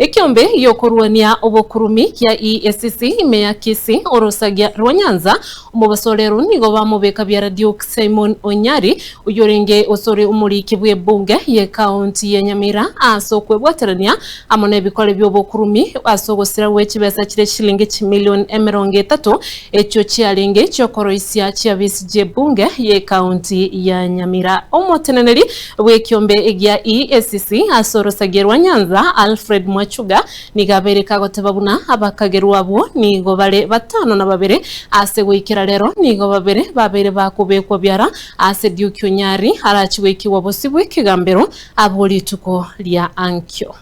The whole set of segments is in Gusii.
Ekiombe gi'okorwania obokurumi kia EACC ime ya Kisii, orosagia rwa Nyanza, omobaso rero nigo bamobeka biara Duke Simon Onyari, oyio orenge osore omoriki bw'ebunge y'ekaunti ya Nyamira ase okwebwaterania amo nebikore bi'obokurumi ase ogosira gwe chibesa chire chilingi chimilion 30 echio chiarenge chiokoroisia chiabisi chi'ebunge y'ekaunti ya Nyamira. Omoteneneri bw'ekiombe gia EACC ase orosagia rwa Nyanza, Alfred Mwachuga, nigo abeire kagoteba buna abakagerwa abwo nigo bare batano na babere ase goikera rero nigo babere babeire bakobekwa biara ase Duke Onyari arachie goikigwa bosio bw'ekegambero abwo rituko ria ankio.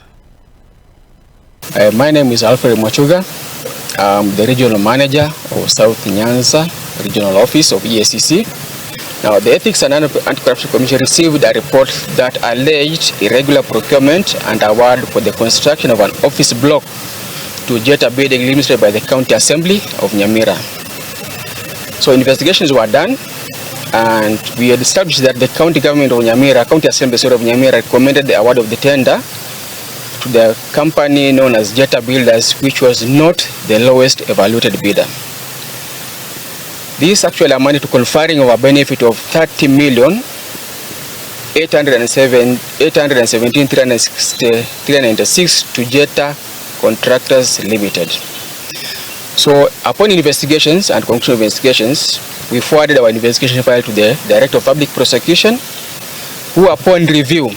My name is Alfred Mwachuga, I'm the regional manager of South Nyanza Regional Office of EACC. Now, the Ethics and Anti-Corruption Commission received a report that alleged irregular procurement and award for the construction of an office block to Jeta Building Limited by the County Assembly of Nyamira. So investigations were done and we had established that the county government of Nyamira, County Assembly sorry, of Nyamira recommended the award of the tender to the company known as Jeta Builders, which was not the lowest evaluated bidder. This actually amounted to conferring of a benefit of 30 million 807 817 396 to Jeta Contractors Limited. So upon investigations and conclusion of investigations, we forwarded our investigation file to the Director of Public Prosecution, who upon review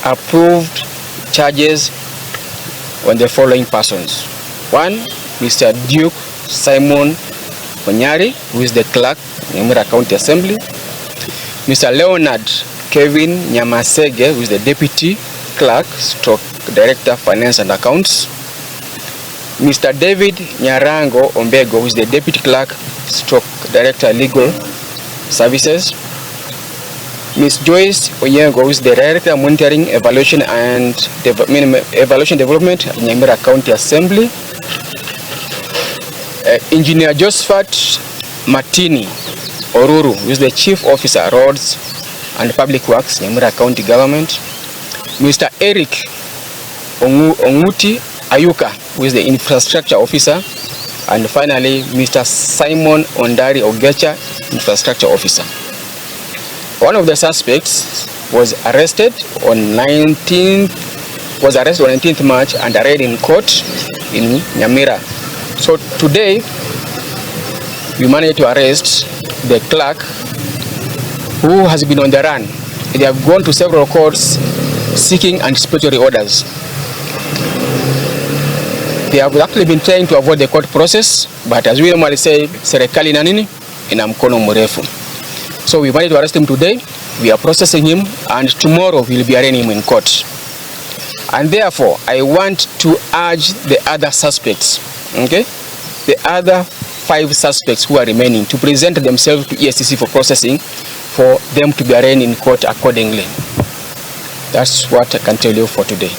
approved charges on the following persons. One, Mr. Duke Simon Onyari, who is the clerk, Nyamira County Assembly. Mr. Leonard Kevin Nyamasege, who is the deputy clerk, stroke director, finance and accounts. Mr. David Nyarango Ombego, who is the deputy clerk, stroke director, legal services. Ms. Joyce Onyango, who is the director, monitoring, evaluation and evaluation development at Nyamira County Assembly. Engineer Josephat Martini Oruru, who is the chief officer, roads and public works, Nyamira County Government. Mr. Eric Onguti Ayuka, who is the infrastructure officer. And finally, Mr. Simon Ondari Ogecha, infrastructure officer. One of the suspects was arrested on 19th was arrested on 19th March and arraigned in court in Nyamira. So today we managed to arrest the clerk who has been on the run. They have gone to several courts seeking anticipatory orders. They have actually been trying to avoid the court process, but as we normally say, serikali ina nini? Ina mkono mrefu. So we managed to arrest him today. We are processing him and tomorrow we will be arraigning him in court. And therefore, I want to urge the other suspects, okay, the other 5 suspects who are remaining to present themselves to EACC for processing, for them to be arraigned in court accordingly. That's what I can tell you for today.